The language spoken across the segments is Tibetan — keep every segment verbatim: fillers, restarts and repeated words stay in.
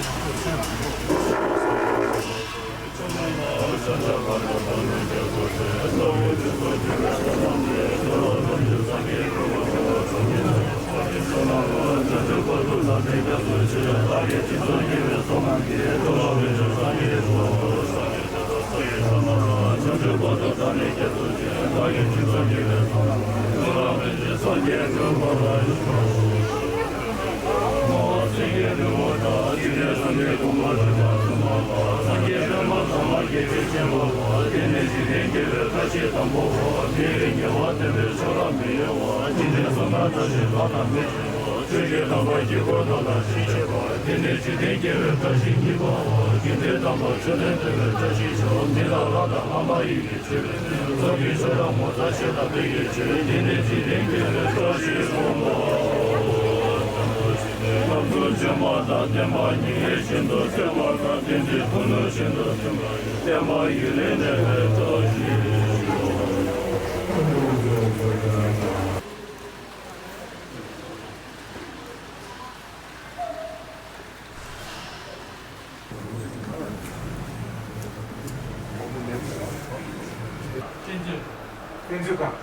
བསྟན་འཛིན་གང་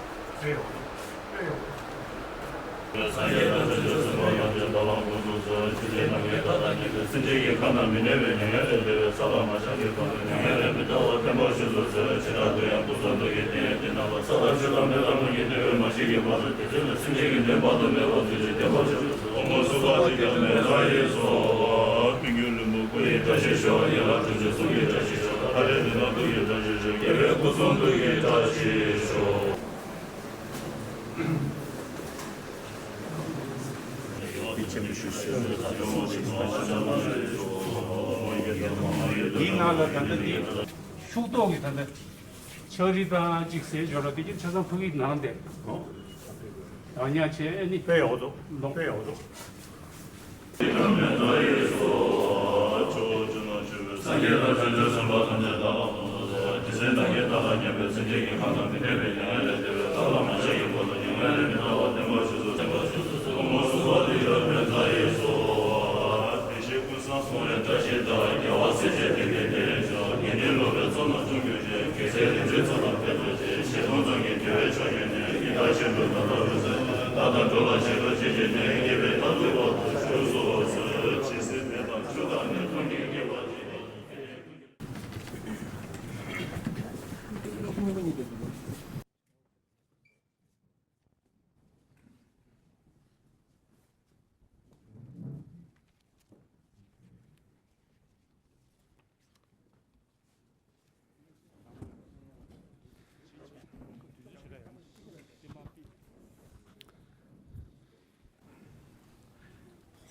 རེད། སངས་རྒྱས་དང་བྱང་ཆུབ་སེམས་དཔའ་ཐམས་ཅད་ད་ལམ་ཁོང་ཚོ་ཚོ་ཆོས་ཀྱི་རྣམ་ཐར་ལྟ་ཉན་པའི་སེམས་ཅན་གྱི་ཁམས་ན་མི་གནས་པའི་མྱ་ངན་ལས་འདས་པའི་ས་ལ་མ་ཆགས་ཀྱི་བར་དུ་མྱ་ངན་ལས་མི་འདའ་བར་བརྟན་པར་བཞུགས་སུ་གསོལ། ཇི་ལྟར་འདུལ་ཡང་སྐུ་གསུང་ཐུགས་ཀྱི་རྟེན་ཡིན་ཏེ། ནམ་ལ་ས་དང་ཆུ་དང་མེ་རླབས་རྣམས་ཀྱིས་མཐའ་ཡས་པའི་མ་ཞིག་གི་བར་དུ་དེ་ཚེ་ན་སེམས་ཅན་གྱི་དོན་དཔག་ཏུ་མེད་པ་ཐུགས་རྗེས་བརྟན་པར་བཞུགས་སུ་གསོལ། ཨོཾ་སྭ་སྟི་ཀ་མནྠ་ཡེ་སྭཱ་ཧཱ། མི་མངོན་ལྷུན་པོ་སྐུ་ཡི་བཀྲ་ཤིས་ཤོག་ཡན་ལག་དྲུག་ཅུ་གསུང་གི་བཀྲ་ཤིས་ཤོག་ཕ་རོལ་ཏུ་ཕྱིན་ཐུགས་ཀྱི་བཀྲ་ཤིས་ཤོག་རྒྱལ་བའི་སྐུ་གསུང་ཐུགས་ཀྱི་བཀྲ་ཤིས་ཤོག་འདིའི་ནང་ལ་ད་ལྟ་འདི་ཤུགས་ཏོག་གི་ད་ལྟ་ཕྱག་བྲིས་དང་གཅིག་ཟེར་ཞོར་ལ་དེ་གྱིན་ཆ་ཚང་ཕ་གིའི་ནང་དེ་གང་ཉག་བྱས་ཨ་ནི་དཔེ་ཡག་པོ་འདུག་ལོང་དཔེ་ཡག་པོ་འདུག་སངས་རྒྱས་དང་བྱང་ཆུབ་སེམས་དཔའ་ཐམས་ཅད་བདག་ལ་ཕོངས་སོ། དེ་ཚེ་བདག་གིས་བདག་ལ་མཉམ་པའི་སེམས་ཅན་གྱི་ཁམས་དང་མི་མཐུན་པའི་མྱ་ངན་ལས་འདས་པའི་བདག་ལ་མ་ཆགས་ཀྱི་བར་དུ་མྱ་ངན་ལས་མི་འདའ་བར་བརྟན་པར་བཞུགས་སུ་གསོལ། ཨོཾ་སྭ་སྟི་ཀ་མནྠ་ཡེ་སྭཱ་ཧཱ། བདེ་གཤེགས་ཀུན་བཟང་གསུང་རབ་བཀྲ་ཤིས་ལྟར། རྒྱལ་བ་སྲས་བཅས་དེང་འདིར་བདེ་ལེགས་ཤོག་དགེ་འདུན་སློབ་དཔོན་ཚོགས་རྣམས་སྐྱོང་གྱུར་ཅིག་དགེ་ཚལ་རིག་འཛིན་ཚོགས་རྣམས་འཕེལ་གྱུར་ཅིག་ཞལ་མཐོང་ཙམ་གྱིས་འདུལ་བའི་ཕྱོགས་ཀྱི་ནི། ཡི་དྭགས་ཤིན་ཏུ་ནམ་མཁའ་རོལ་ཚོགས་ཀྱིས། བདག་དང་འགྲོ་བ་ཇི་སྙེད་པར་བྱེད་པའི་ནི། དགེ་བའི་རྟགས་ཐོབ་པར་དུ་བཞུགས་སུ་གསོལ། ཇི་སྲིད་མེ་དང་ཆུ་དང་ནི་ཐོག་གི་དགེ་བ་ཇི་སྙེད་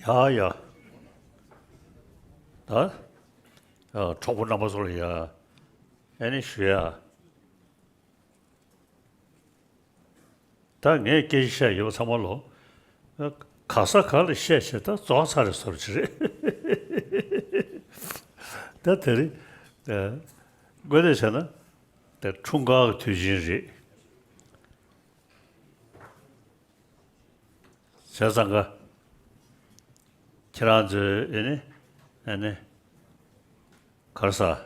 ཡ་ཡ། ད་ཨ་གྲོགས་པོ་རྣམ་པ་ཚོ་ལ་ཡ་ཨ་ནི་ཞུ་ཡ། ད་ངས་སྐད་ཆ་བཤད་ཡོད་པ་ཚང་མ་ལོ། ག་ས་ག་ལ་བཤད་བྱས་ད་རྫོགས་ཚར་རེད་བཟོ་འདྲ་ཅིག་རེད། ད་དེ་རིང་དངོས་གནས་བྱས་ན་ད་འཁྲུངས་སྐར་གྱི་དུས་ཆེན་རེད། བྱས་ཙང་ཀ་ཁྱེད་རང་ཚོས་ཨེ་ནི་ཨེ་ནི་ག་རེ་ཟ།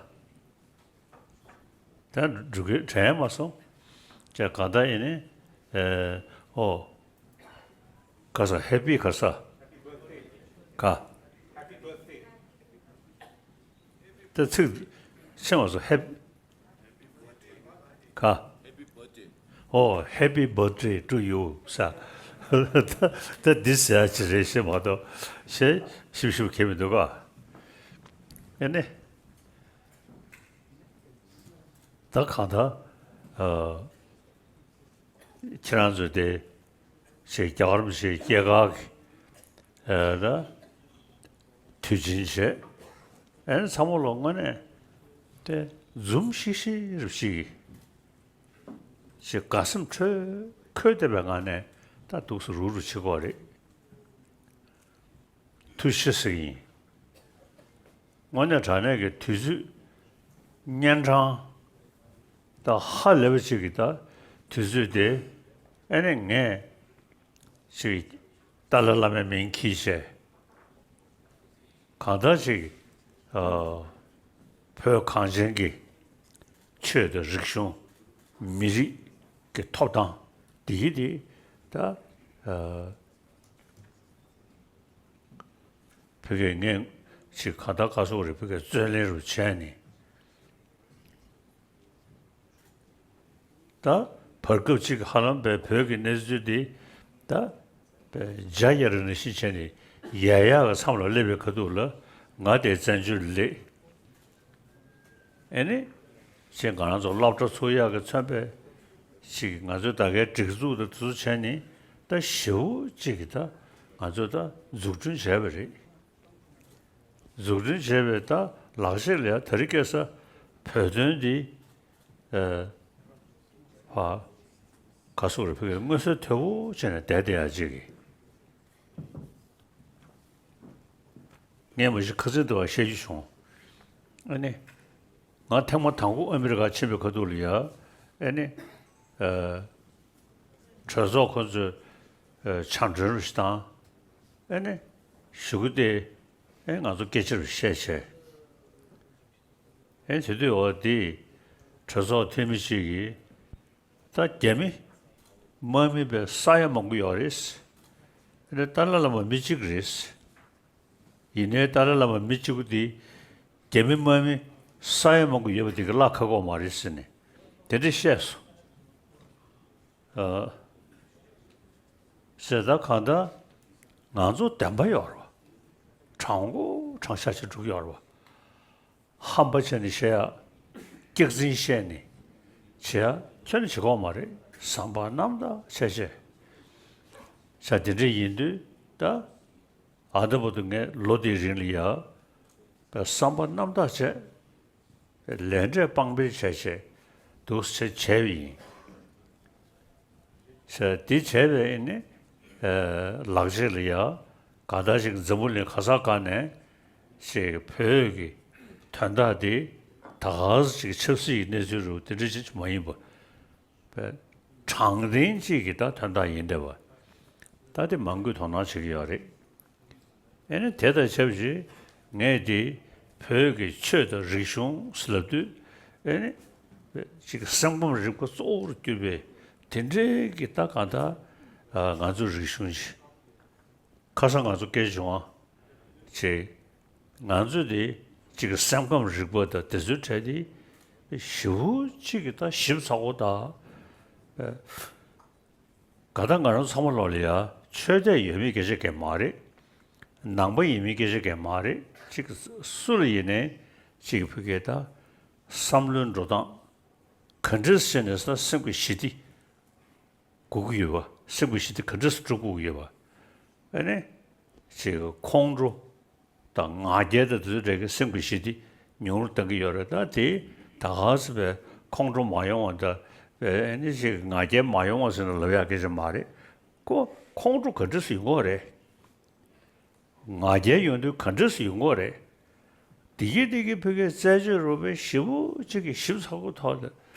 ད་འགྲོ་གི་དྲན་མ་སོང་། ཅེས་གང་ལྟར་ཨེ་ནི་ཨེ་ཨོ་ག་རེ་ཟ། ཧེ་པི་ག་རེ་ཟ། ག་ད་ཚིག་ཤེས་མ་སོང་། ཧེ་ག་ཨོ། Happy birthday to you ཟེར། ད་ད་འདི་ཟེར་ཡ་ཅིག་རེད་ཤེས་མ་གཏོགས་ཞེས་ཞིབ་ཞིབ་གས་མི་འདུག་ག་ཨེ་ནི། ད་གང་ལྟར་ཨ། ཁྱེད་རང་ཚོས་དེ་ཞེས་རྒྱ་གར་མི་ཞེས་སྐྱེས་སྐར་གྱི་ཨ་ད་དུས་ཆེན་བྱས། ཨེ་ཚང་མ་ལོ་དངོས་གནས་དེ་འཛུམ་ཤིག་ཤིག་རེ་ཞིག་ཞེས་དགའ་སེམས་འཕྲོས་འཁོལ་བསྡད་པའི་ངང་ནས་ད་འདུག་སེ་རུག་རུག་བྱེད་ཀྱི་ཡོད་རེད། ཐུགས་རྗེ་ཆེ་ཟེར་གྱི་ཡིན། དངོས་གནས་དྲང་གནས་ཀྱི་དུས་ཚོད་གཉན་འཕྲང་ད་ཧ་ལས་པ་ཅིག་གི་ད་དུས་ཚོད་དེ་ཨེ་ནས་ངས་ཅིག་ཏཱ་ལའི་བླ་མའི་མིང་འཁྱེར་བྱས། གང་ལྟར་ཅིག་ཨ། བོད་གངས་ཅན་གྱི་ཆོས་དང་རིག་གཞུང་། མི་རིགས་ཀྱི་ཐོབ་ཐང་འདི་ཡིན་ཏེ། ད་ཨ། བོད་སྐད་ངས་ཅིག་གང་ལྟར་ག་སོག་རེད། བོད་སྐད་རྩོད་ལེན་རུ་བྱས་ནས། ད་བར་སྐབས་ཅིག་ཧ་ལམ་པའི་བོད་ཀྱི་གནས་ཚུལ་འདི་ད་པའི་འཇའ་ཡལ་ར་ནང་བཞིན་བྱས་ནས་ཡལ་ཡག་གི་མཚམས་ལ་སླེབས་པའི་ཁ་ཐུག་ལ། ང་དེ་བཙན་བྱོལ་ལ་སླེབས། ཨེ་ནི་ཅིག་ང་རང་ཚོ་སློབ་གྲྭ་ཚུགས་ཡག་གི་མཚོན་པའི་ཅིག་ང་ཚོའི་ད་གའི་སྒྲིག་འཛུགས་དང་དེ་ཚོ་བྱས་ནས། ད་ཞེ་པོ་ཅིག་གི་ད་ང་ཚོས་ད་འཛུགས་སྐྲུན་བྱས་པ་རེད། འཛུགས་སྐྲུན་བྱས་པའི་ད་ལག་ཤེས་ལ་ཡ། དེ་རིང་ཁ་སང་བོད་དོན་འདི་ཨ། ཕ། ག་སོག་རེད། བོད་སྐད་མངོན་གསལ་དོད་པོ་བྱས་ནས་བསྡད་བསྡད་ཡག་ཅིག་གི། ངས་མ་གཞི་ཁ་སང་དེ་བ་བཤད་རྒྱུ་བྱུང་། ཨ་ནི། ང་ཐེངས་མ་དང་པོ་ཨ་མི་རི་ཀ་ཕྱིན་པའི་ཁ་ཐུག་ལ་ཡ། ཨ་ནི། ཨ། གྲོས་ཚོགས་ཁོ་ཚོས་ཨ། བྱམས་སྒྲོན་རུ་ཞིག་བཏང་། ཨ་ནི་གཞུག་གུ་དེ་ཨ་ནི་ང་ཚོ་སྐད་ཆ་རུ་བཤད་བྱས། ཨ་ནི་དེ་དུས་འོ་དེ་གྲོས་ཚོགས་འཐུས་མི་གཅིག་གིས། ད་རྒྱ་མི་དམག་མི་དཔེ་ས་ཡ་མང་པོ་ཡོད་རེད། ཨ་ནི་ཏཱ་ལའི་བླ་མ་མི་གཅིག་རེད། ཡིན་ནའི་ཏཱ་ལའི་བླ་མ་མི་གཅིག་པུ་དེ་རྒྱ་མི་དམག་མི་ས་ཡ་མང་པོ་ཡོད་པ་དེ་གི་གླ་ཁ་ཁོག་མ་རེད་ཟེར་ནས་དེ་འདྲ་བཤད་སོང་། ཨ། ཟེར། ད་གང་ལྟར་ང་ཚོ་བདེན་པ་ཡོད་རེད་པ། དྲང་པོ་དྲང་བཞག་ཅིག་འགྲོ་གི་ཡོད་རེད་པ། ཧམ་པ་བྱས་ནས་བཤད་ཡག་སྐྱག་རྫུན་བཤད་ནས་བྱེད་ཡག་ཁྱོན་ནས་བྱེད་ཀྱི་ཡོད་མ་རེད། བསམ་པ་རྣམ་དག་བྱས་བྱས། ས་དེ་འདྲ་ཡིན་དུས་ད། ཨ། ད་བར་དུ་ངས་ལོ་དེའི་རིང་ལ་ཡ། བསམ་པ་རྣམ་དག་བྱས། ལས་འབྲས་དཔང་སྤེལ་བྱས་བྱས་འདུག་སེ་བྱས་པ་ཡིན། ཟེར། དེ་བྱས་པའི་ཨ་ནི་ལག་རྗེས་ལ་ཡ། གང་ལྟར་ཅིག་འཛམ་བུ་གླིང་ག་ས་ག་ནས་ཅིག་བོད་ཀྱི་དོན་དག་དེ་ད་ག་ཟེ་ཅིག་ཆབ་སྲིད་ཀྱི་གནས་ཚུལ་རུ་དེ་འདྲ་ཅིག་མ་ཡིན་པ། པའི་དྲང་བདེན་གཅིག་གི་ད་དོན་དག་ཡིན་བསྡད་པ། ད་དེ་མང་པོས་དོ་སྣང་བྱེད་ཀྱི་ཡོད་རེད། ཨ་ནི་དེ་དང་ཆབས་ཅིག་ངས་དེ་བོད་ཀྱི་ཆོས་དང་རིག་གཞུང་ཟེར་ལབ་དུས། ཨ་ནི་ཅིག་སེམས་ཁམས་རིག་པ་གཙོ་བོར་གྱུར་པའི་དེ་འདྲའི་གི་ད་གང་ལྟར་ང་ཚོའི་རིག་གཞུང་ཅིག་ཁ་སང་ང་ཚོ་སྐད་ཆ་བྱུང་བ་ཅིག་ང་ཚོས་དེ་ཅིག་སེམས་ཁམས་རིག་པ་དང་དེ་ཚོའི་གྲས་དེ་ཞེ་པོ་ཅིག་གི་ད་ཞིབ་ཚགས་པོ་དང་། ག་ད་ང་རང་ཚང་མ་ལོག་ལ་ཡ་ཆོས་དད་ཡོད་མེད་སྐད་ཆ་གང་ཡང་མ་རེད། ནང་པ་ཡིན་མིན་སྐད་ཆ་གང་ཡང་མ་རེད། ཅིག་སུ་ལ་ཡིན་ནའི་ཅིག་ཕ་གི་ད་བསམ་བློའི་འགྲོ་སྟངས་ག་འདྲས་བྱས་ནས་ད་སེམས་ཀྱི་ཞི་བདེ་དགོས་ཀྱི་ཡོད་པ། སེམས་ཀྱི་ཞི་བདེ་ག་འདྲས་སྒྲུབ་དགོས་ཀྱི་ཡོད་པ། ཨ་ནི་ཅིག་ཁོང་ཁྲོ་དང་ང་རྒྱལ་དང་དེ་ཚོའི་གྲས་ཀྱི་སེམས་ཀྱི་ཞི་བདེ་ཉུང་རུ་གཏང་གི་ཡོད་རེད། ད་དེ་ད་ག་ཟེ་བའི་ཁོང་ཁྲོ་མ་ཡོང་བ་དང་། ཨ་ནི་ཅིག་ང་རྒྱལ་མ་ཡོང་བ་ཟེར་ནས་ལབ་ཡག་སྐད་ཆ་མ་རེད། ཁོ་ཁོང་ཁྲོ་ག་འདྲས་སེ་ཡོང་གི་རེད། ང་རྒྱལ་ཡོང་དུས་ག་འདྲས་སེ་ཡོང་གི་རེད། དེ་གི་དེ་གི་ཕ་གིའི་རྩད་གཅོད་རུ་བའི་ཞེ་པོ་ཅིག་གི་ཞིབ་ཚགས་པོ་ཐོག་ལ།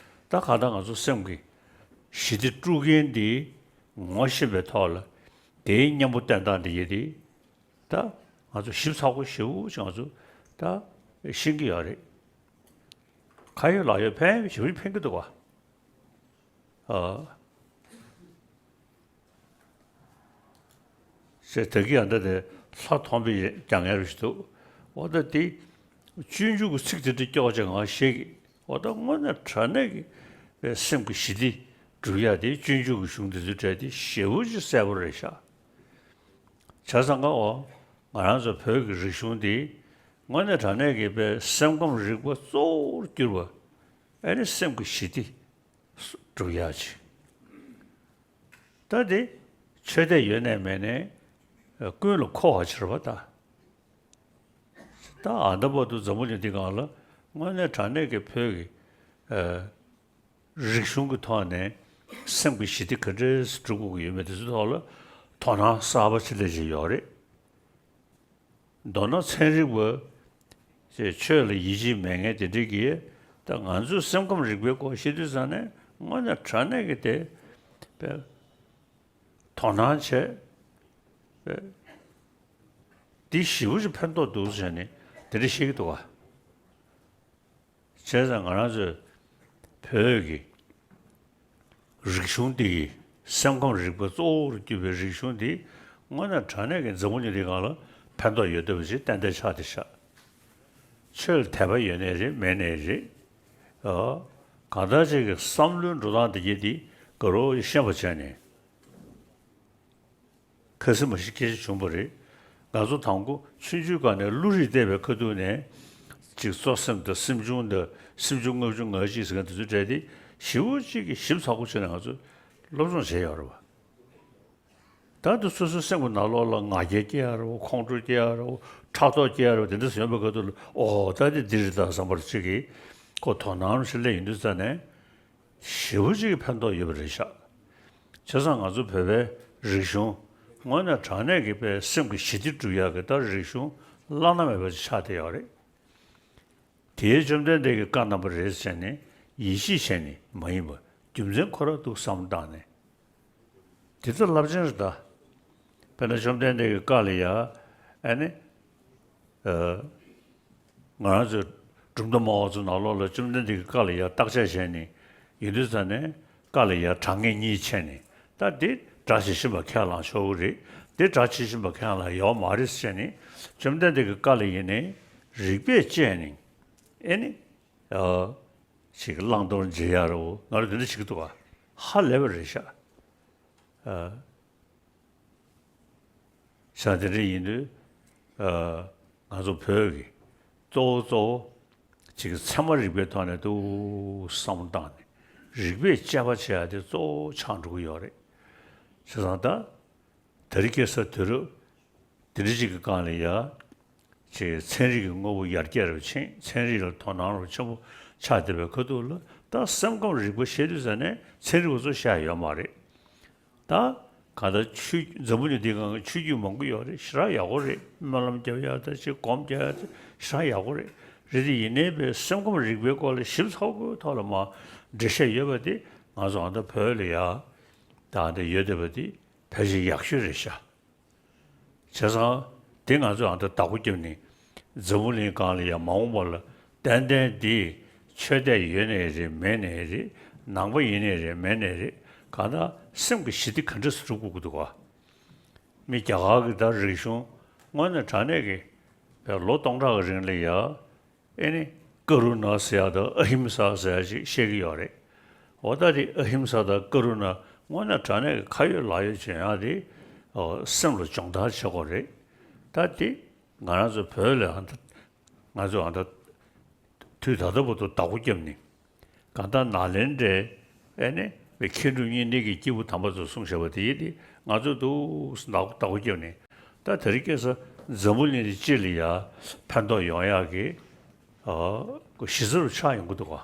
ད་ག་ད་ང་ཚོ་སེམས་ཀྱི་ཞི་བདེ་དཀྲུག་མཁན་འདི་ངོ་ཤེས་པའི་ཐོག་ལ་དེའི་གཉེན་པོ་བསྟེན་སྟངས་འདི་གི་དེ། ད་ང་ཚོ་ཞིབ་ཚགས་པོ་ཞེ་པོ་ཅིག་ང་ཚོ་ད་ཤེས་ཀྱི་ཡོད་རེད། ཁ་ཡོད་ལག་ཡོད་ཕན་ཞེ་པོ་ཕན་གྱི་འདུག་ག་ཨ། ཟེར། ད་གིན་ཡང་ད་དེ་ལྷ་མཐོང་པའི་རྒྱ་ངན་རུ་ཞིག་འདུག་འོ་ད་དེ་སྤྱོད་འཇུག་གི་ཚིག་དེ་འདྲ་སྐྱོར་བྱས་ང་ཤེས་ཀྱི། འོ་ད་དངོས་གནས་དྲང་གནས་ཀྱི་སེམས་ཀྱི་ཞི་བདེ་སྒྲུབ་ཡ་དེ་སྤྱོད་འཇུག་གི་གཞུང་དེ་ཚོའི་གྲས་དེ་ཞེ་པོ་ཅིག་གསལ་པོ་རེད་ཤག་བྱས་ཙང་ཀ་འོ་ང་རང་ཚོ་བོད་ཀྱི་རིག་གཞུང་འདི་དངོས་གནས་དྲང་གནས་ཀྱི་པའི་སེམས་ཁམས་རིག་པ་གཙོ་བོར་གྱུར་པ། ཨ་ནི་སེམས་ཀྱི་ཞི་བདེ་སྒྲུབ་ཡག་ཅིག་ད་དེ་ཆོས་དད་ཡོད་ནའི་མེད་ནའི་ཀུན་ལ་མཁོ་བ་ཆགས་པ་ད། ད་ཨ་ད་བར་དུ་འཛམ་བུ་གླིང་འདི་སྒང་ལ་དངོས་གནས་དྲང་གནས་ཀྱི་བོད་ཀྱི་ཨ་རིག་གཞུང་གི་ཐོག་ནས་སེམས་ཀྱི་ཞི་བདེ་ག་འདྲས་སྒྲུབ་དགོས་ཀྱི་ཡོད་མེད་དེ་ཚོའི་ཐོག་ལ་དོ་སྣང་གསར་པ་ཅིག་སླེབས་བཞིན་ཡོད་རེད། མདོར་ན་ཚན་རིག་པ་ཅིག་ཆོས་ལ་ཡིད་ཆེས་མེད་མཁན་དེ་འདྲས་ཀྱིས་ད་ང་ཚོའི་སེམས་ཁམས་རིག་པའི་སྐོར་བཤད་དུས་ཙང་ནས་དངོས་གནས་དྲང་གནས་ཀྱི་དེ་དཔེ་དོ་སྣང་བྱས། དཔེ་ འདི་ཞེ་པོ་ཅིག་ཕན་ཐོགས་འདུག་ཟེར་ནས་དེ་འདྲ་བཤད་ཀྱི་འདུག་ག་བྱས་ཙང་ང་རང་ཚོའི་བོད་ཀྱི་རིག་གཞུང་འདི་གི་སེམས་ཁམས་རིག་པ་གཙོ་བོར་གྱུར་པའི་རིག་གཞུང་འདི་དངོས་གནས་དྲང་གནས་ཀྱི་འཛམ་བུ་གླིང་འདིའི་སྒང་ལ་ཕན་ཐོགས་ཡོད་བསྡད་པ་ཅིག་ཏན་ཏན་ཆགས་བསྡད་ཤག་ཆོས་ལ་དད་པ་ཡོད་ནའི་རེད་མེད་ནའི་རེད། ཨ། གང་ལྟར་ཅིག་གི་བསམ་བློའི་འགྲོ་སྟངས་འདི་གྱད་འདི་དགའ་རབ་ཤེས་པ་བྱས་ནས། ཁ་སེམས་མ་ཞིག་སྐད་ཆ་བྱུང་བ་རེད། ང་ཚོ་དང་པོ་ཆུང་ཆུང་སྒང་ནས་བློ་རིག་བལྟས་པའི་ཁ་ཐུག་ནས་ཅིག་གཙོ་སེམས་དང་སེམས་བྱུང་དང་སེམས་བྱུང་ལྔ་བཅུ་ང་གཅིག་ཟེར་མཁན་དེ་ཚོ་སྤྲད་དེ་ཞེ་པོ་ཅིག་གིས་ཞིབ་ཚགས་པོ་བྱས་ནས་ང་ཚོ་སློབ་སྦྱོང་བྱས་ཡོད་རེད་བ། ད་དུང་སོ་སོའི་སེམས་ཀྱི་ནང་ལོགས་ལ་ང་རྒྱལ་སྐྱེ་ཡ་རེད་བ། ཁོང་ཁྲོ་སྐྱེ་ཡ་རེད་བ། ཕྲག་དོག་སྐྱེ་ཡ་རེད་བ། དེ་འདྲ་ཡོང་བའི་ཁ་ཐུག་ལ་ཨོ་ད་དེ་འདི་རེད་ད་བསམ་པར་ཅིག་གིས་ཁོ་དོ་སྣང་ཞིག་སླེབས་ཡོང་དུས་ཙ་ནས། ཞེ་པོ་ཅིག་གི་ཕན་ཐོགས་ཡོད་པ་རེད་ཤག་བྱས་ཙང་ང་ཚོ་བོད་པའི་རིག་གཞུང་དངོས་གནས་དྲང་གནས་ཀྱི་དཔེ་སེམས་ཀྱི་ཞི་བདེ་སྒྲུབ་ཡག་གི་ད་རིག་གཞུང་བླ་ན་མེད་པ་ཅིག་ཆགས་བསྡད་ཡོད་རེད། དེའི་བཅོམ་ལྡན་འདས་ཀྱིས་བཀའ་གནང་བ་རེད་ཟེར་ནས་ཡིད་ཆེས་བྱས་ནས་མ་ཡིན་པ་རྒྱུ་མཚན་ཁོ་རང་འདུག་བསམ་བློ་བཏང་ནས། དེ་ཚོ་རླབས་ཆེན་རེད་ད། དཔེར་ན་བཅོམ་ལྡན་འདས་ཀྱི་བཀའ་ལ་ཡ། ཨ་ནི། ཨ། ང་རང་ཚོའི་གྲུབ་མཐའ་སྨྲ་བ་ཚོའི་ནང་ལོགས་ལ་བཅོམ་ལྡན་འདས་ཀྱི་བཀའ་ལ་ཡ་བརྟག་དཔྱད་བྱས་ནས་ཡོང་དུས་ཙ་ནས་བཀའ་ལ་ཡ་དྲང་ངེས་གཉིས་ཕྱེ་ནས་ད་འདི་སྒྲ་ཇི་བཞིན་པ་ཁས་བླངས་ཆོག་གི་རེད། འདི་སྒྲ་ཇི་བཞིན་པ་ཁས་བླངས་ཡོད་མ་རེད་ཟེར་ནས་བཅོམ་ལྡན་འདས་ཀྱི་བཀའ་ལ་ཡིན་ནའི་རིགས་པས་དཔྱད་ནས་ཨེ་ནི། ཨ། ཅིག་བླང་དོར་འབྱེད་ཡ་རོ་ང་རང་འདི་འདྲ་བྱེད་ཀྱི་འདུག་ག་ཧ་ལས་པ་རེད་ཤག་ཨ། ཤག་དེ་འདྲ་ཡིན་དུས། ཨ། ང་ཚོ་བོད་ཀྱི་གཙོ་བོ་གཙོ་བོ་ཅིག་ཚད་མ་རིག་པའི་ཐོག་ནས་འདུག་བསམ་བློ་བཏང་ནས་རིགས་པས་དཔྱད་པ་བྱེད་ཡ་དེ་གཙོ་བོ་ཆགས་འགྲོ་གི་ཡོད་རེད། བྱས་ཙང་ད། དེ་རིང་ཁ་སང་དུས་རབས་དེ་འདྲ་ཅིག་གི་སྒང་ལ་ཡ། ཅིག་ཚན་རིག་གི་དངོས་པོ་ཡར་རྒྱས་རུ་ཕྱིན། ཚན་རིག་ལ་དོ་སྣང་རུ་ཆེན་པོ་ཆགས་བསྡད་པའི་ཁ་ཐུག་ལ་ད་སེམས་ཁམས་རིག་པ་བཤད་དུས་ཙ་ནས་ཚན་རིག་པ་ཚོ་བཤད་ཡོད་མ་རེད། ད་གང་ལྟར་ཆོས་འཛམ་བུ་གླིང་འདིའི་སྒང་གི་ཆོས་བརྒྱུད་མང་པོ་ཡོད་རེད། ཞེ་དྲག་ཡག་པོ་རེད། སྨོན་ལམ་རྒྱབ་ཡག་ད་ཅིག་སྒོམ་རྒྱག་ཡག་ད་ཞེ་དྲག་ཡག་པོ་རེད། རེད་དེ་ཡིན་ནའི་པའི་སེམས་ཁམས་རིག་པའི་སྐོར་ལ་ཞིབ་ཚགས་པོའི་ཐོག་ལ་མར་འགྲེལ་བཤད་ཡོད་པ་དེ་ང་ཚོ་ཨ་ད་བོད་ལ་ཡ་ད་ཨ་ད་ཡོད་བསྡད་པ་དེ་ཕལ་ཆེར་ཡག་ཤོས་རེད་ཤག་བྱས་ཙང་དེ་ང་ཚོས་ཨ་ད་བདག་པོ་བརྒྱབ་ནས་འཛམ་བུ་གླིང་སྒང་ལ་ཡང་མ་འོངས་པ་ལ་ཏན་ཏན་འདི་ཆོས་དད་ཡོད་ནའི་རེད་མེད་ནའི་རེད། ནང་པ་ཡིན་ནའི་རེད་མེད་ནའི་རེད། གང་ལྟར་སེམས་ཀྱི་ཞི་བདེ་ག་འདྲ་སེ་སྒྲུབ་དགོས་ཀྱི་འདུག་ག་མི་རྒྱ་གར་གྱི་ད་རིག་གཞུང་དངོས་གནས་དྲང་གནས་ཀྱི་བའི་ལོ་སྟོང་ཕྲག་གི་རིང་ལ་ཡ། ཨེ་ནི། ཀ་རུ་ན་ཟེར་ཡག་དང་ཨ་ཧིམ་ས་ཟེར་ཡག་ཅིག་བཤད་ཀྱི་ཡོད་རེད། འོ་ད་དེ་ཨ་ཧིམ་ས་དང་ཀ་རུ་ན་དངོས་གནས་དྲང་གནས་ཀྱི་ཁ་ཡོད་ལག་ཡོད་བྱེད་ཡག་དེ། ཨོ། སེམས་ལ་སྦྱོང་བརྡར་བྱེད་དགོས་རེད། ད་དེ་ང་རང་ཚོ་བོད་ལ་ཨ་ད་ང་ཚོ་ཨ་ད་དུས་ད་ལྟ་བར་དུ་བདག་པོ་བརྒྱབ་ནས་གང་ལྟར་ནཱ་ལེནྡྲའི་ཨེ་ནི་མཁས་གྲུབ་བརྙེས་ནས་ཀྱི་སྐྱེས་བུ་དམ་པ་ཚོས་གསུངས་བཞག་པ་དེ་ཡིན་ཏེ་ང་ཚོ་འདུག་བདག་པོ་བརྒྱབ་ནས། ད་དེ་རིང་ཁ་སང་འཛམ་བུ་གླིང་འདི་སྤྱི་ལ་ཡ་ཕན་ཐོགས་ཡོང་ཡག་གི་ཨ། གཞི་རྩ་རུ་ཆགས་ཡོང་གི་འདུག་ག་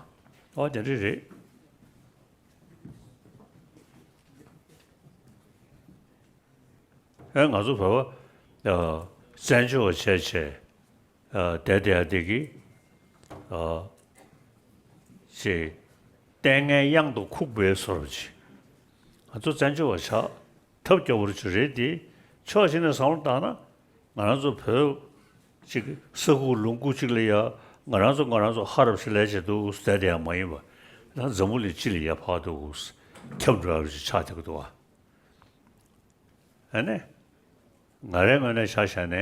ཨ་དེ་འདྲ་རེད། ཨེ་ང་ཚོ་བོད་པ་ཨ། བཙན་བྱོལ་བ་བྱས་བྱས་ཨ། བསྡད་བསྡད་ཡག་དེ་གི་ཨ། ཅེས་ལྟས་ངན་གཡང་དུ་ཁུག་པའི་བཟོ་འདྲ་ཅིག་ང་ཚོ་བཙན་བྱོལ་བ་ཆགས་ཐབས་སྐྱོ་པོ་ཅིག་རེད་དེ། ཕྱོགས་གཅིག་ནས་བསམ་བློ་བཏང་ན། ང་རང་ཚོ་བོད་ཅིག་ས་ཁུག་ལུང་ཁུག་ཅིག་ལ་ཡ་ང་རང་ཚོ་ང་རང་ཚོ་ཧ་རབ་ཞིག་ལས་བྱེད་འདུག་ཟེར་དེ་ཡང་མ་ཡིན་པ། ད་འཛམ་བུ་གླིང་སྤྱི་ལ་ཡ་ཕར་འདུག་ཁྱབ་འགྲོ་ཡ་ཅིག་ཆགས་བསྡད་ཀྱི་འདུག་བ། ཨ་ནི། ང་རའི་ངོས་ནས་ཆ་བཞག་ནས་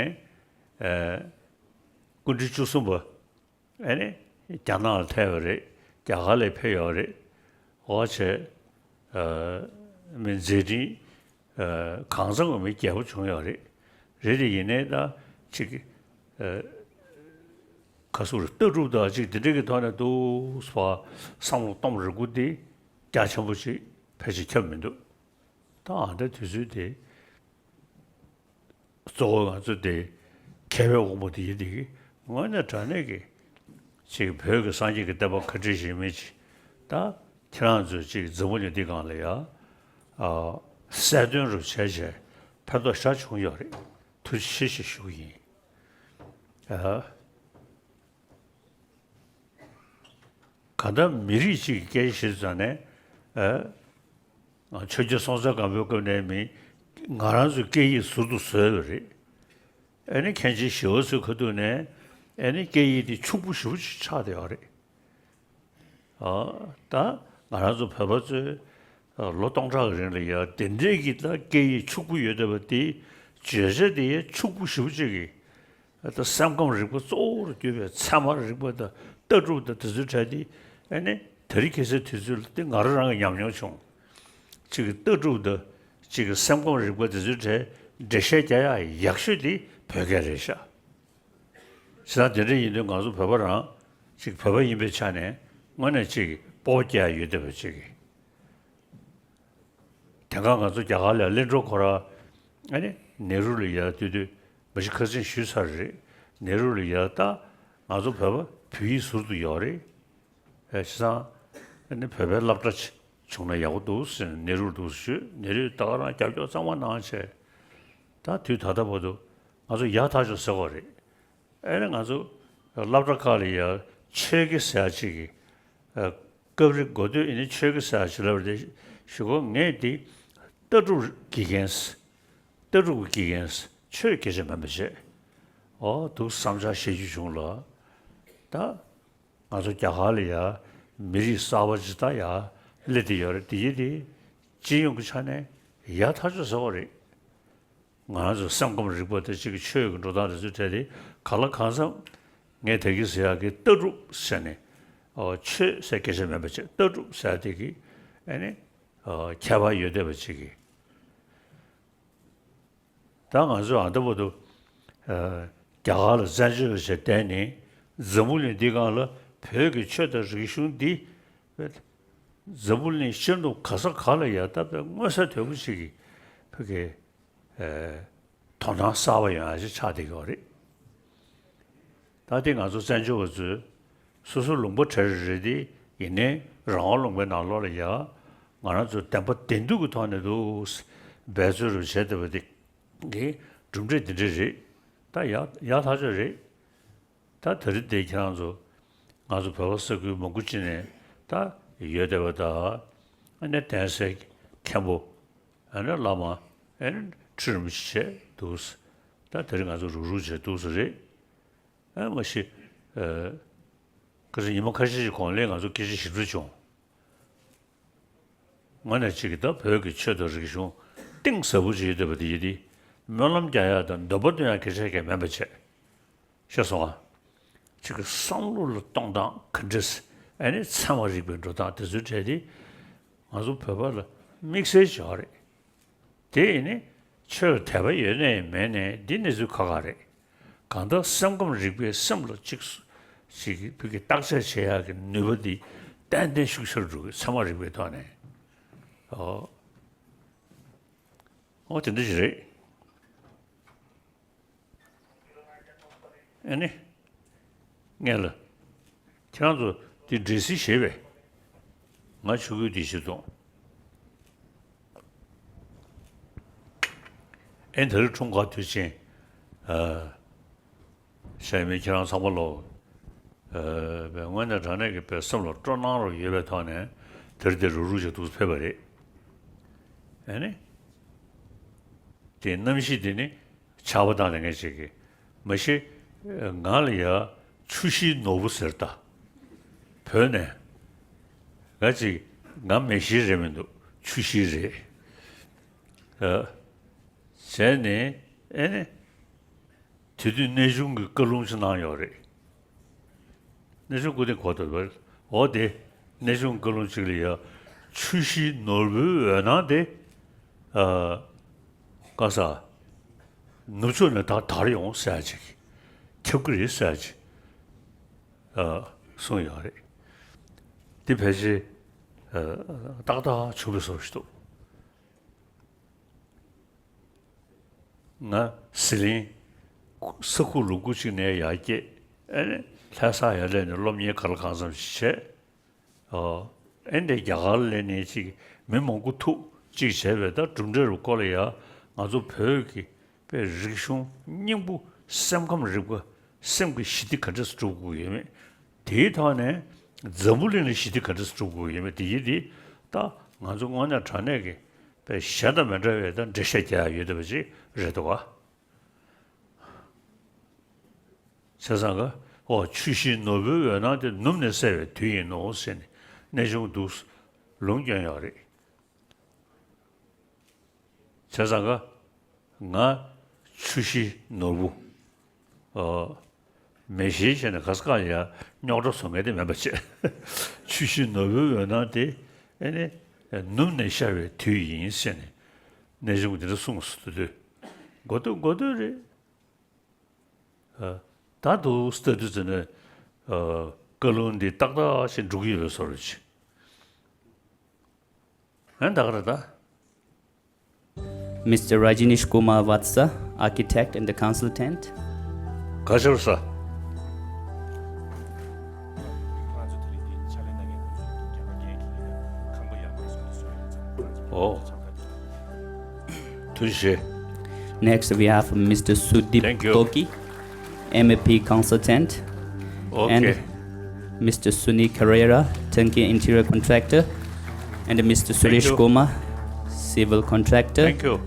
ཨེ། སྐུ་ཕྲེང་བཅུ་གསུམ་པ། ཨ་ནི། རྒྱ་ནག་ལ་ཐེ་བ་རེད། རྒྱ་གར་ལ་ཕེབས་ཡོད་རེད། འོ་བྱས། ཨ། མི་མཛད་འཕྲིན། ཨ། གང་འཚམ་གྱི་མི་རྒྱས་པོ་བྱུང་ཡོད་རེད། རེད་དེ་ཡིན་ནའི་ད་ཅིག་ཨ། ཁ་སུར་ལྟ་གྲུབ་དང་ཅིག་དེ་འདྲ་གི་ཐོག་ནས་འདུག་བསམ་བློ་གཏོང་རེ་སྒུག་དེ་རྒྱ་ཆེན་པོ་ཅིག་ཕལ་ཆེར་ཁྱབ་མི་འདུག་ད་ཨ་འདྲ་དུས་ཚོད་དེ། གཙོ་བོ་ང་ཚོ་དེ་མཁས་པའི་དབང་པོ་དེ་ཡིན་དེ་གི་དངོས་གནས་དྲང་གནས་ཀྱི་ཅིག་བོད་ཀྱི་སངས་རྒྱས་ཀྱི་བསྟན་པ་ཁ་བྲལ་ཞིག་མིན་ཅིག་ད་ཁྱེད་རང་ཚོས་ཅིག་འཛམ་བུ་གླིང་འདི་སྒང་ལ་ཡ་ཨ། གསལ་སྟོན་རུ་བྱས་བྱས་ཕན་ཐོགས་ཞེ་དྲག་བྱུང་ཡོད་རེད། ཐུགས་རྗེ་ཆེ་ཞེས་ཞུ་གི་ཡིན། ཨ། གང་ལྟར་མི་རིགས་གཅིག་གི་སྐད་ཆ་བཤད་ཙང་ནས། ཨ། ཆོས་རྒྱལ་སྲོང་བཙན་སྒམ་པོའི་སྐབས་ནས་མི་ང་རང་ཚོའི་སྐད་ཡིག་ཟུར་དུ་བཟོས་པ་རེད། ཨེ་ནི་མཁན་ཆེན་ཞི་བ་འཚོའི་ཁ་ཐུག་ནས་ཨེ་ནི་སྐད་ཡིག་དེ་ཕྱུག་པོ་ཞེ་པོ་ཅིག་ཆགས་བསྡད་ཡོད་རེད། ཨ། ད་ང་རང་ཚོ་བོད་པ་ཚོས་ཨ་ལོ་སྟོང་ཕྲག་གི་རིང་ལ་ཡ་དེ་འདྲའི་གི་ད་སྐད་ཡིག་ཕྱུག་པོ་ཡོད་བསྡད་པ་དེ་བརྗོད་བྱ་དེ་ཡ་ཕྱུག་པོ་ཞེ་པོ་ཅིག་གི་ད་སེམས་ཁམས་རིག་པ་གཙོ་བོར་གྱུར་པའི་ཚད་མ་རིག་པ་དང་ལྟ་གྲུབ་དང་དེ་ཚོའི་གྲས་དེ་ཨ་ནི་དེ་རིང་ཁ་སང་དུས་ཚོད་ལ་དེ་ང་རང་རང་གི་ཉམས་མྱོང་བྱུང་། གཅིག་གི་ལྟ་གྲུབ་དང་གཅིག་གི་སེམས་ཁམས་རིག་པ་དེ་ཚོའི་གྲས་འགྲེལ་བཤད་རྒྱག་ཡག་ཡག་ཤོས་དེ་བོད་སྐད་རེད་ཤག་བྱས་ཙང་དེ་འདྲ་ཡིན་དུས་ང་ཚོ་བོད་པ་རང་གཅིག་བོད་པ་ཡིན་པའི་ཆ་ནས་དངོས་གནས་གཅིག་སྤོབས་པ་སྐྱེ་ཡག་ཡོད་བསྡད་པ་གཅིག་གི། དེང་སང་ང་ཚོ་རྒྱ་གར་ལ་གླིང་སྒྲུང་ཁོ་ར་ཨ་ནི་ནེ་རུ་ལ་ཡ་དུས་དུས་མ་གཞི་ཁ་སང་ཞུས་ཚར་རེད། ནེ་རུ་ལ་ཡ་ད་ང་ཚོ་བོད་པ་བོད་ཡིག་ཟུར་དུ་ཡོད་རེད། ཨེ་བྱས་ཙང་ཨ་ནི་བོད་པའི་སློབ་གྲྭ་ཅིག་བྱུང་ན་ཡག་པོ་འདུག་ཟེར་ནས་ནེ་རུར་འདུག་ཟེར་ཞུས། ནེ་རུས་ད་ག་རང་རྒྱབ་སྐྱོར་གཙང་མ་གནང་བྱས། ད་དུས་ད་ལྟ་བར་དུ་ང་ཚོ་ཡག་ཐག་ཆོད་ཟེར་བ་རེད། ཨེ་ནི་ང་ཚོ་སློབ་གྲྭ་ཁག་ལ་ཡ་ཆོས་དགེ་ཟེར་ཡ་ཅིག་གི་ཨ། སྐབས་རེ་འགོ་སྟོད་ཡིན་ན་ཆོས་དགེ་ཟེར་ཡ་ཅིག་ལབ་རེད་ཞུ་གོ། ངས་འདི་ལྟ་གྲུབ་དགེ་རྒན་ཟེར། ལྟ་གྲུབ་ཀྱི་དགེ་རྒན་ཟེར། ཆོས་སྐད་ཆ་མིན་པ་བྱས། ཨོ་འདུག་བསམ་འཆར་བཤད་རྒྱུ་བྱུང་ལ། ད་ང་ཚོ་རྒྱ་གར་ལ་ཡ་མི་རིགས་གསར་པ་ཅིག་ད་ཡ་སླེབས་བསྡད་ཡོད་རེད། དེ་ཡིན་དེ་སྤྱི་ཡོངས་ཀྱི་ཆ་ནས་ཡག་ཐག་ཆོད་ཟེར་བ་རེད། ང་རང་ཚོ་སེམས་ཁམས་རིག་པ་དང་གཅིག་གི་ཆོས་ཀྱི་འགྲོ་སྟངས་དེ་ཚོའི་གྲས་དེ་གང་ལ་གང་འཚམ་ངས་ད་གིན་ཟེར་ཡག་གི་ལྟ་གྲུབ་ཟེར་ནས་ཨོ་ཆོས་ཟེར་སྐད་ཆ་མེད་པ་བྱས་ལྟ་གྲུབ་ཟེར་ཡག་དེ་གི་ཨ་ནི་ཨོ་ཁྱད་པར་ཡོད་བསྡད་པ་ཅིག་གི། ད་ང་ཚོས་ཨ་ད་བར་དུ་ཨ་རྒྱ་གར་ལ་བཙན་བྱོལ་བ་ཞིག་བསྡད་ནས་འཛམ་བུ་གླིང་འདི་སྒང་ལ་བོད་ཀྱི་ཆོས་དང་རིག་གཞུང་འདི་འཛམ་བུ་གླིང་ཤར་ནུབ་ག་ས་ག་ལ་ཡ་ད་དཔེ་མངོན་གསལ་དོད་པོ་ཞིག་གི་བོད་ཀྱི་ཨ་དོ་སྣང་གསར་པ་ཡོང་ཡ་ཞིག་ཆགས་བསྡད་ཡོད་རེད། ད་དེ་ང་ཚོ་བཙན་བྱོལ་བ་ཚོས་སོ་སོ་ལུང་པ་གྲས་རེ་རེ་དེ་ཡིན་ནའི་རང་དབང་ལུང་པའི་ནང་ལོགས་ལ་ཡ་ང་རང་ཚོ་བདེན་པ་བདེན་མཐུན་གྱི་ཐོག་ནས་འདུག་འབད་རྩོལ་རུ་བྱས་བསྡད་པ་དེ་གི་གྲུབ་འབྲས་འདི་འདྲ་རེད། ད་ཡག་ཡག་ཐག་ཆོད་རེད། ད་དེ་རིང་འདི་ཁྱེད་རང་ཚོ་ང་ཚོ་བོད་པ་ས་ཁུལ་མང་པོ་ཅིག་ནས་ད་ཡོད་བསྡད་པ་ད་ཨ་ནི་གདན་སའི་མཁན་པོ་ཨ་ནི་བླ་མ་ཨ་ནི་ཁྲི་རིན་པོ་ཆེ་བྱས་འདུག་ད་དེ་རིང་ང་ཚོ་རུག་རུག་བྱས་འདུག་ས་རེད། ཨ་མ་གཞི། ཨ། ཁ་སང་ཉི་མ་ཁ་ཤས་ཤིག་གོང་ལ་ང་ཚོ་སྐད་ཆ་ཞིབ་ཕྲ་བྱུང་། དངོས་གནས་གཅིག་གིས་ད་བོད་ཀྱི་ཆོས་དང་རིག་གཞུང་གཏིང་ཟབ་པོ་ཅིག་ཡོད་བསྡད་པ་དེ་ཡིན་ཏེ། སྨོན་ལམ་རྒྱག་ཡག་དང་འདོན་པ་འདོན་ཡག་སྐད་ཆ་གང་ཡང་མིན་པ་བྱས། ཤེས་སོང་ང་། གཅིག་གི་བསམ་བློ་ལ་གཏོང་སྟངས་ག་འདྲས། ཨ་ནི་ཚད་མ་རིག་པའི་འགྲོ་སྟངས་དེ་ཚོའི་གྲས་དེ་ང་ཚོ་བོད་པ་ལ་དམིགས་བསལ་ཅིག་ཡོད་རེད། དེ་ཡིན་ནི་ཆོས་ལ་དད་པ་ཡོད་ནའི་མེད་ནའི་འདི་གནས་ཚུལ་ཁག་ཁག་རེད། གང་ལྟར་སེམས་ཁམས་རིག་པའི་སེམས་ལ་གཅིག་གཅིག་བོད་ཀྱི་བརྟག་དཔྱད་བྱེད་ཡག་གི་ནུས་པ་འདི་ཏན་ཏན་ཤུགས་ཆེར་འགྲོ་གི། ཚད་མ་རིག་པའི་ཐོག་ནས། ཨོ། ཨོ་དེ་འདྲ་ཞིག་རེད། ཨ་ནི། ངས་ལ། ཁྱེད་རང་ཚོ་འདི་འདྲ་སེ་བྱས་པས། ང་ཆུ་ཁོལ་འདི་བྱེད་སོང་། ཨེ་ད་རེས་འཁྲུངས་སྐར་དུས་ཆེན། ཨ། ཤ་མི་ཁྱེད་རང་ཚང་མ་ལོ། ཨ། དངོས་གནས་དྲང་གནས་ཀྱི་དཔེ་སེམས་ལ་སྤྲོ་སྣང་རུ་ཡོད་པའི་ཐོག་ནས་དེར་དེ་རུག་རུག་བྱས་འདུག་ཕེབས་པ་རེད། ཨ་ནི། དེ་གནམ་གཤིས་དེ་ནི་ཆར་པ་བཏང་ལས་ངན་ཅིག་གིས་མ་གཞི་ང་ལ་ཡ་ཆུ་བཞིའི་ནོར་བུ་ཟེར་ད། བོད་ནས་ང་ཅིག་ང་མེ་བཞི་རེད་མི་འདུག་ཆུ་བཞི་རེད། ཨ། བྱས་ནས་ཨེ་ནི། དེ་དུས་གནས་ཆུང་གི་བཀའ་ལུང་ཅིག་གནང་ཡོད་རེད། གནས་ཆུང་སྐུ་བདེ་གོ་ཐོས་པར་འོ་དེ་གནས་ཆུང་བཀའ་ལུང་གཅིག་ལ་ཡ། ཆུ་བཞི་ནོར་བུའི་འོད་སྣང་དེ། ཨ། ག་ས། ནུབ་ཕྱོགས་ནས་ད་དར་ཡོང་ཟེར་ཡ་ཅིག་ཁྱབ་ཀྱི་རེད་ཟེར་ཡ་ཅིག་ཨ། གསུངས་ཡོད་རེད། འདི་ཕལ་ཆེར། ཨ། ཏག་ཏག་བྱུང་བའི་བཟོ་ཞིག་འདུག་ང་ཟི་ལིང་ས་ཁུག་ལུང་ཁུག་ཅིག་ནས་ཡར་སྐྱེས། ཨེ་ནས་ལྷ་ས་ཡར་སླེབས་ནས་སློབ་གཉེར་ག་ལ་གང་འཚམ་ཞིག་བྱས། ཨོ། ཨེ་འདྲས་རྒྱ་གར་སླེབས་ནས་ཅིག་མི་མང་པོ་ཐུག་ཅིག་བྱས་པའི་ད་གྲུབ་འབྲས་རུ་སྐོར་ལ་ཡ་ང་ཚོ་བོད་ཀྱི་པའི་རིག་གཞུང་སྙིང་པོ་སེམས་ཁམས་རིག་པ་སེམས་ཀྱི་ཞི་བདེ་ག་འདྲས་སེ་སྒྲུབ་དགོས་ཡོད་མེད། དེའི་ཐོག་ནས་འཛམ་བུ་གླིང་ལ་ཞི་བདེ་ག་འདྲས་སེ་སྒྲུབ་དགོས་ཡོད་མེད་དེ་ཡིན་དེ་ད་ང་ཚོ་དངོས་གནས་དྲང་གནས་ཀྱི་པའི་གཞན་དང་མི་འདྲ་བའི་ད་འགྲེལ་བཤད་རྒྱག་ཡ་ཡོད་བསྡད་པ་ཅིག་རེད་འདུག་ག་བྱས་ཙང་ག་ཨོ་ཆུ་བཞི་ནོར་བུའི་འོད་སྣང་དེ་ནུབ་ནས་གསལ་བའི་དུས་ཡིན་ནོ་ཟེར་ནས་གནས་ཆུང་འདུག་ལུང་སྐྱོན་ཡོད་རེད། བྱས་ཙང་ག་ང་ཆུ་བཞི་ནོར་བུ། ཨོ། མེ་བཞིན་བྱས་ནས་ག་ས་ག་ཡ་རྙོག་དྲ་བཟོ་མཁན་དེ་མིན་པ་བྱས། ཆུ་བཞི་ནོར་བུའི་འོད་སྣང་དེ་ཨེ་ནི་ནུབ་ནས་ཤར་བའི་དུས་ཡིན་ཟེར་ནས་གནས་ཆུང་འདི་འདྲ་གསུངས་སོང་དུས་དུས་མགོ་ཐོག་མགོ་ཐོག་རེད། ཨ། ད་དུ་ལྟ་དུས་ཙམ་ནས་ཨ། བཀའ་ལུང་འདི་ཏག་ཏག་ཞིག་འགྲུབ་ཀྱི་ཡོད་བཟོ་འདྲ་ཅིག་ཨ་ད་ག་རེད་ད། Mister Rajneesh Kumar Vatsa, architect and the consultant. ག་ཤར་ས། ཨོ། ཐུགས་རྗེ་ཆེ། Next, we have Mister Sudeep Thank you. Toki, M A P consultant, and Okay. Mister Suni Carrera, turnkey interior contractor, and Mister Thank Suresh you. Kumar, civil contractor, Thank you.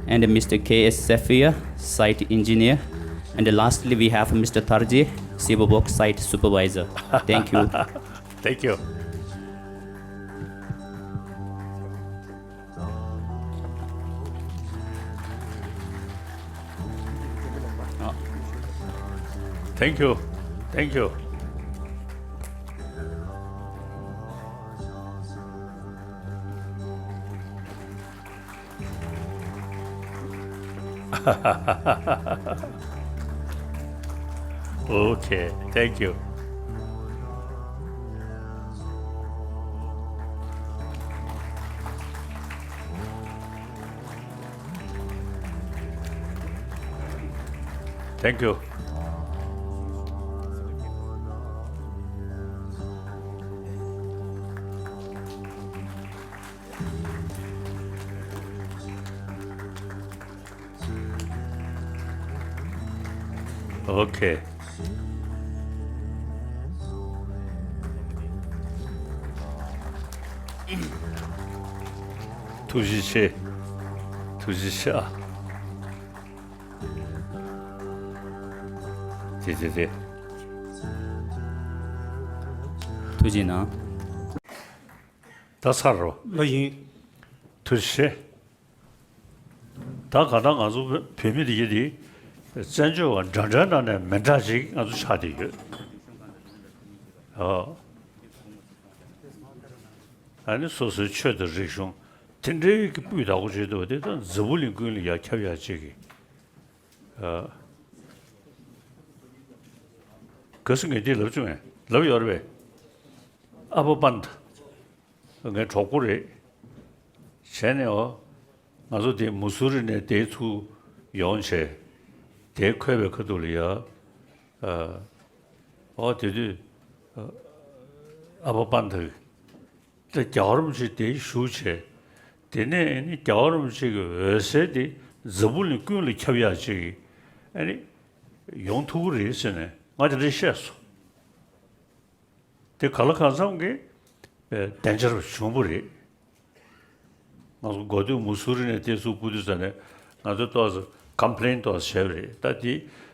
And Mister K S Safiya, site engineer, and lastly, we have Mister Tarji, civil work site supervisor. Thank you. Thank you. Thank you. Thank you. Okay, thank you. Thank you. Okay. ཐུགས་རྗེ་ཆེ། ཐུགས་རྗེ་ཆེ་ཨ། དེ་དེ་དེ། ཐུགས་རྗེ་གནང་། ད་ཚར་རོ། ལོ་ཡིན། ཐུགས་རྗེ་ཆེ། ད་ག་ད་ང་ཚོ་བོད་མི་དེ་ཡིན་དེ། བཙན་བྱོལ་བ་འདྲ་འདྲ་ནང་ནས་མི་འདྲ་ཞིག་ང་ཚོ་ཆགས་བསྡད་ཡོད། ཨོ། ཨ་ནི་སོ་སོའི་ཆོས་དང་རིག་གཞུང་དེ་འདྲའི་གི་སྤུས་དག་པོ་བྱེད་ཐུབ་པ་དེ་ད་འཛམ་བུ་གླིང་ཀུན་ལ་ཡར་ཁྱབ་ཡག་ཅིག་གི། ཨ། ག་ཟེ་ངས་འདི་ལབ་བྱུང་ངས་ལབ་ཡོད་རེད་པས། ཨ་ཕ་པན་ད། ངའི་གྲོགས་པོ་རེད། བྱས་ནས་འོ། ང་ཚོ་དེ་མུ་སུ་རི་ནས་དེ་ཚུར་ཡོང་བྱས། དེ་འཁོད་པའི་ཁ་ཐུག་ལ་ཡ། ཨ། འོ་དེ་དུས། ཨ་ཕ་པན་ད། ད་རྒྱལ་བ་རིན་པོ་ཆེ་དེ་བཞུགས་བྱས། དེ་ནས་ཨ་ནི་རྒྱལ་བ་རིན་པོ་ཆེ་གི་འོད་ཟེར་དེ་འཛམ་བུ་གླིང་ཀུན་ལ་ཁྱབ་ཡག་ཅིག་ཨ་ནི་ཡོང་ཐུབ་ཀྱི་རེད་ཟེར་ནས་ང་དེ་འདྲ་བཤད་སོང་། དེ་ག་ལ་གང་འཚམ་གྱི་བདེ་འཇགས་བྱུང་བ་རེད། ང་ཚོ་འགོ་སྟོད་མུ་སུ་རི་ནས་དེ་ཚུར་སྤོ་དུས་ཙམ་ནས་ང་ཚོ་ཏོག་ཙམ་ཀམ་པི་ལེན་ཏོག་ཙམ་བྱས་པ་རེད། ད་དེ་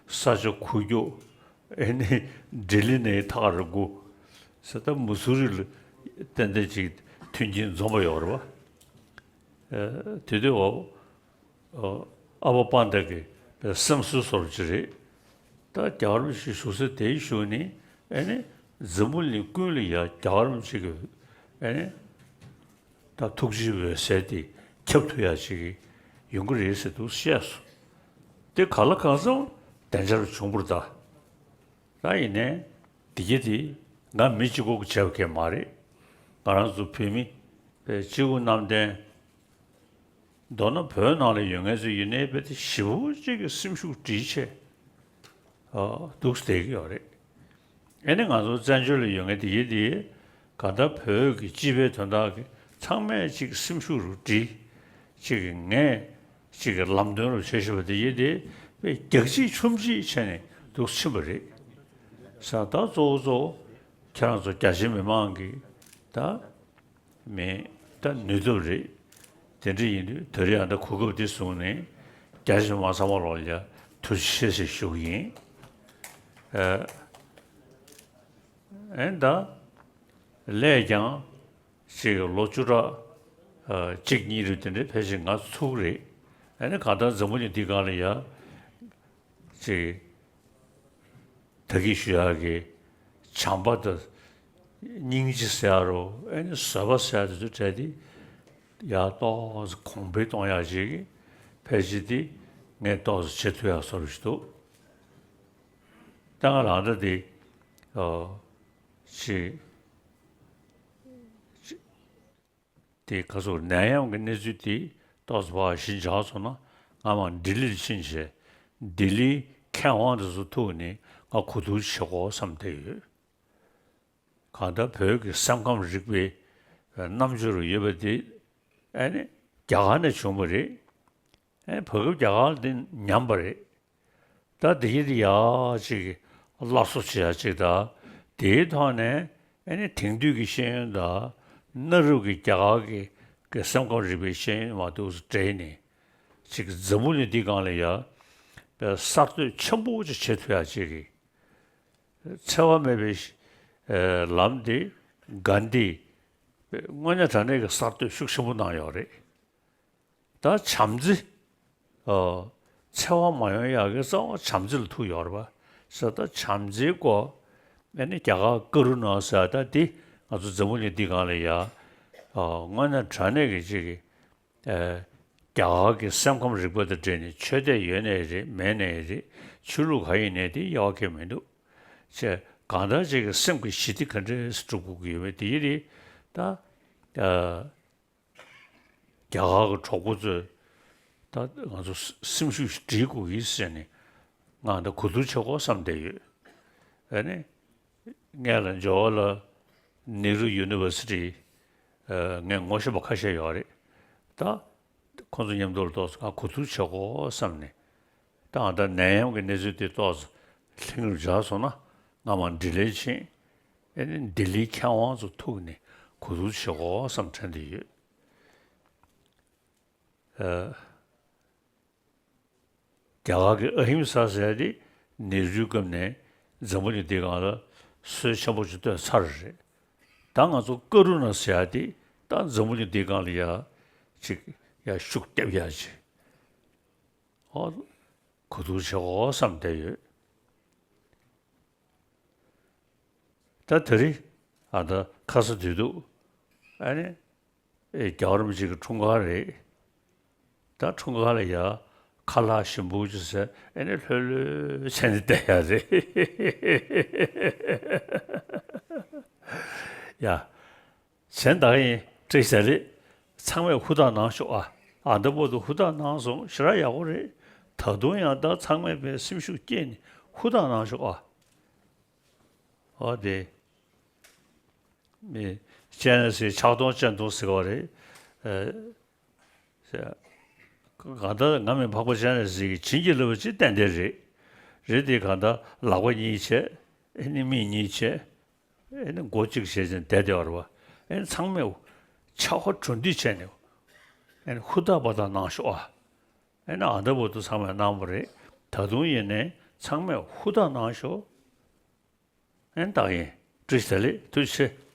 ས་ཆ་ཁུག་ཀྱོག་ཨེ་ནི་ལྡི་ལི་ནས་ཐག་རིང་པོ། ས་ད་མུ་སུ་རི་ལ་ཏན་ཏན་ཅིག་མཐུན་རྐྱེན་འཛོམས་པ་ཡོད་རེད་བ། ཨ། དེ་དུས་འོ། ཨ་ཕ་དཔལ་ལྡན་གྱི་སེམས་གསོ་བཟོ་འདྲ་ཅིག་རེད། ད་རྒྱལ་བ་རིན་པོ་ཆེ་བཞུགས་ས་དེའི་གཞུག་ནས་ཨེ་ནི་འཛམ་བུ་གླིང་ཀུན་ལ་ཡ་རྒྱལ་བ་རིན་པོ་ཆེ་གི་ཨེ་ནི་ད་ཐུགས་རྗེའི་འོད་ཟེར་དེ་ཁྱབ་ཐུབ་ཡ་ཅིག་ཡོང་གི་རེད་ཟེར་འདུག་བཤད་སོང་། དེ་ག་ལ་གང་འཚམ་བདེ་འཇགས་བྱུང་བ་རེད་ད། ད་ཡིན་ནའི་འདི་ག་དེ་ང་མི་གཅིག་པོ་གིས་བྱས་པ་གང་མ་རེད། ང་རང་ཚོ་བོད་མི་སྤྱི་བོ་གནམ་བསྟན། མདོར་ན་བོད་ནང་ལ་ཡོད་མཁན་ཚོ་ཡིན་ནའི་རྦད་དེ་ཞེ་པོ་ཅིག་གི་སེམས་ཤུགས་སྒྲིལ་བྱས། ཨ། འདུག་བསྡད་ཀྱི་ཡོད་རེད། ཨེ་ནི་ང་ཚོ་བཙན་བྱོལ་ལ་ཡོད་མཁན་དེ་ཡིན་དེ། གང་ལྟར་བོད་ཀྱི་སྤྱི་པའི་དོན་དག་གི་ཚང་མས་ཅིག་སེམས་ཤུགས་རུ་སྒྲིལ། ཅིག་གི་ངས་ཅིག་གི་ལམ་སྟོན་རུ་བྱེད་བཞིན་པ་དེ་ཡིན་དེ། དཔེ་རྒྱག་ཅིག་མཆོང་ཅིག་བྱས་ནས་འདུག་ཕྱིན་པ་རེད། ས་ད་གཙོ་བོ་གཙོ་བོ་ཁྱེད་རང་ཚོ་རྒྱ་ཆེ་མི་མང་གིས་ད། མེད། ད་ནུས་སྟོབས་རེད། དེ་འདྲ་ཡིན་དུས་ད་རེས་ཨ་ད་གོ་སྐབས་འདི་བཟུང་ནས་རྒྱ་ཆེ་མ་ཚང་མ་ལོག་ལ་ཡ་ཐུགས་རྗེ་ཆེ་ཞེས་ཞུ་གི་ཡིན། ཨ་ཨེ་ད་ལས་ཀྱང་ཅིག་ལོ་བཅུ་ཕྲག་ཨ་གཅིག་གཉིས་རེ་དེ་འདྲའི་ཕལ་ཆེར་ང་ཚུགས་རེད། ཨ་ནི་གང་ལྟར་འཛམ་བུ་གླིང་འདི་སྒང་ལ་ཡ་ཅིག་ད་གིན་ཞུ་ཡག་གི་བྱམས་པ་དང་སྙིང་རྗེ་ཟེར་ཡ་རོ། ཨ་ནི་བཟོད་པ་ཟེར་ཡ་དེ་ཚོ་བྲལ་ཏེ་ཡ་ཏོག་ཙམ་གོང་འཕེལ་གཏོང་ཡག་ཅིག་གི་ཕལ་ཆེར་དེ་ངས་ཏོག་ཙམ་བྱེད་ཐུབ་ཡག་བཟོ་འདྲ་ཞིག་འདུག། ད་ང་རང་ད་དེ་ཨོ་ཅིག་ཅིག་དེ་ག་ཚོད་ནད་ཡམས་ཀྱི་གནས་ཚུལ་དེ་ཏོག་ཙམ་ཕར་ཞི་འཇགས་སོང་ན་ང་མར་ལྡི་ལིར་ཕྱིན་བྱས་ལྡི་ལིའི་མཁས་དབང་དེ་ཚོ་ཐུག་ནས་ང་གོ་བསྡུར་བྱེད་དགོས་བསམ་བསྡད་ཡོད། གང་ལྟར་བོད་ཀྱི་སེམས་ཁམས་རིག་པའི་རྣམ་དཔྱོད་ཡོད་པ་དེ་ཨ་ནི་རྒྱ་གར་ནས་བྱུང་བ་རེད། ཨ་ནི་བོད་སྐབས་རྒྱ་གར་དེ་ཉམས་པ་རེད། ད་དེ་ཡིན་དེ་ཡག་ཅིག་སླར་གསོ་བྱེད་ཡག་ཅིག་དང་། དེའི་ཐོག་ནས་ཨ་ནི་དེང་དུས་ཀྱི་ཤེས་ཡོན་དང་གནའ་རབས་ཀྱི་རྒྱ་གར་གྱི་གི་སེམས་ཁམས་རིག་པའི་ཤེས་ཡོན་མ་འདུག་སེ་འདྲེས་ནས་ཅིག་འཛམ་བུ་གླིང་འདི་སྒང་ལ་ཡ་གསར་གཏོད་ཆེན་པོ་ཅིག་བྱེད་ཐུབ་ཡག་ཅིག་གི་འཚེ་བ་མེད་པའི་ཨ་ལམ་དེ་གྷན་དྷི་དངོས་གནས་དྲང་གནས་ཀྱི་གསར་གཏོད་ཤུགས་ཆེན་པོ་གནང་ཡོད་རེད། ད་བྱམས་བརྩེ། ཨོ། འཚེ་བ་མ་ཡོང་ཡག་གི་རྩ་བ་བྱམས་བརྩེ་ལ་ཐུག་ཡོད་རེད་པ། ཟེར་ད་བྱམས་བརྩེའི་སྐོར་ཨ་ནི་རྒྱ་གར་ཀ་རུ་ཎ་ཟེར་ད་འདི་ང་ཚོ་འཛམ་བུ་གླིང་འདི་སྒང་ལ་ཡ། ཨོ་དངོས་གནས་དྲང་གནས་ཀྱི་ཅིག་གི་ཨེ་རྒྱ་གར་གྱི་སེམས་ཁམས་རིག་པ་དང་འབྲེལ་ནས་ཆོས་དད་ཡོད་ནའི་རེད་མེད་ནའི་རེད། ཆོས་ལུགས་ག་ཡིན་ནའི་དེ་དབྱེ་བ་ཁེལ་མི་འདུག་ཅེས་གང་ལྟར་ཅིག་གི་སེམས་ཀྱི་ཞི་བདེ་ག་འདྲས་སྒྲུབ་དགོས་ཀྱི་ཡོད་མེད་དེ་རེད། ད་ཨ། རྒྱ་གར་གྱི་གྲོགས་པོ་ཚོས་ད་ང་ཚོ་སེམས་ཤུགས་ཤིག་སྒྲིལ་དགོས་ཀྱི་ཟེར་ནས་ང་ད་གོ་བསྡུར་བྱེད་དགོས་བསམ་བསྡད་ཡོད། ཨ་ནི་སྔོན་ལ་ཇོ་ཧར་ལལ་ནེ་རུ་ཡུ་ནི་ཝར་སི་ཊི་ངས་ངོ་ཤེས་པ་ཁ་ཤས་ཡོད་རེད། ད་ཁོང་ཚོ་མཉམ་དུ་ལ་ཏོག་ཙམ་ང་གོ་བསྡུར་བྱེད་དགོས་བསམ་ནས། ད་ང་ད་ནད་ཡམས་ཀྱི་གནས་ཚུལ་དེ་ཏོག་ཙམ་ལྷིང་རུ་འཇགས་སོང་ན་ང་མར་ལྡི་ལིར་ཕྱིན། ཨེ་ནི་ལྡི་ལིའི་མཁས་དབང་ཚོ་ཐུག་ནས་གོ་བསྡུར་བྱེད་དགོས་བསམ་དྲན་བསྡད་ཡོད། ཨ། རྒྱ་གར་གྱི་ཨ་ཧིམ་ས་ཟེར་ཡ་དེ་ནེ་རུའི་སྐབས་ནས་འཛམ་བུ་གླིང་འདིའི་སྒང་ལ་སྲོལ་ཆེན་པོ་ཅིག་བཏོད་ཚར་རེད། ད་ང་ཚོ་ཀ་རུ་ཎ་ཟེར་ཡ་དེ་ད་འཛམ་བུ་གླིང་འདིའི་སྒང་ལ་ཡ་ཅིག་ཡ་ཤུགས་རྒྱབ་ཡ་ཅིག་ཨོ་གོ་བསྡུར་བྱེད་དགོས་བསམ་བསྡད་ཡོད། ད་དེ་རིང་ཨ་ད་ཁ་ས་དུས་དུས་ཨ་ནི་ཨེ་རྒྱལ་བ་རིན་པོ་ཆེ་གི་འཁྲུངས་སྐར་རེད། ད་འཁྲུངས་སྐར་ལ་ཡ་ཁ་ལག་ཞིམ་པོ་ཅིག་ཟས་ཨེ་ནི་ལྷོད་ལྷོད་བྱས་ནས་བསྡད་ཡ་རེད། ཡ། གཞན་དག་ཡིན་བཀྲ་ཤིས་བདེ་ལེགས། ཚང་མས་ཧུར་ཐག་གནང་ཤོག་ཨ། ཨ་འདི་བར་དུ་ཧུར་ཐག་གནང་སོང་ཞེ་དྲག་ཡག་པོ་རེད། ད་དུང་ཡང་ད་ཚང་མས་དཔེ་སེམས་ཤུགས་བསྐྱེད་ནས་ཧུར་ཐག་གནང་ཤོག་ཨ། ཨོ་དེ། མི། སྤྱན་རས་གཟིགས་ཕྱག་སྟོང་སྤྱན་སྟོང་ཟེར་བ་རེད། ཨ། ཟེར། གང་ལྟར་ང་མི་ཕག་པ་སྤྱན་རས་གཟིགས་ཀྱིས་བྱིན་གྱིས་བརླབས་པ་ཅིག་ཏན་ཏན་རེད། རེད་དེ་གང་ལྟར་ལག་པ་གཉིས་བྱས། ཨེ་ནི་མིག་གཉིས་བྱས། ཨེ་ནི་མགོ་གཅིག་བྱས་ཙང་བསྡད་བསྡད་པ་རེད་པ། ཨེ་ནི་ཚང་མས་ཕྱག་ཧོ་གྲུ་འདེགས་བྱས་ནས་ཨེ་ནི་ཧུར་ཐག་པ་དང་གནང་ཤོག་ཨ། ཨེ་ནི་ཨ་འདི་བར་དུ་ཚང་མས་གནང་བ་རེད། ད་དུང་ཡིན་ནའི་ཚང་མས་ཧུར་ཐག་གནང་ཤོག་ཨེ་ནི་ད་ཡིན། བཀྲ་ཤིས་བདེ་ལེགས། ཐུགས་རྗེ་ཆེ།